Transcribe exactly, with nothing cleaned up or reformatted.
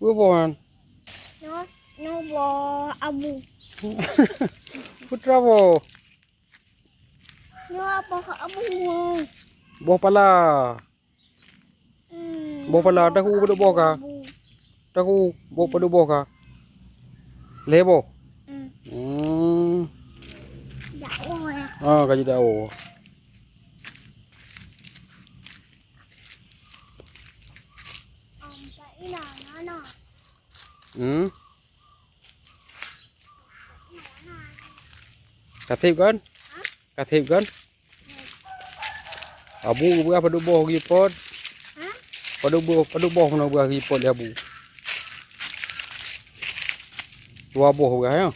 Peue boh nyan? Nyoe, nyoe boh abu. Putra boh. Nyoe boh abu. Boh pala. Hmm, boh pala, tahu padub boh ka? Abu. Tahu boh padub boh ka? Lhèe boh? Hmm. Hmm. Dakwah ya. Ah, ka jeuet dakwah. Hmm. Ka sép kan? Ka sép kan? Abu beurah padub boh geupot? Padub boh, padub boh meunoe beurah geupot lé abu? Dua boh beurah ya?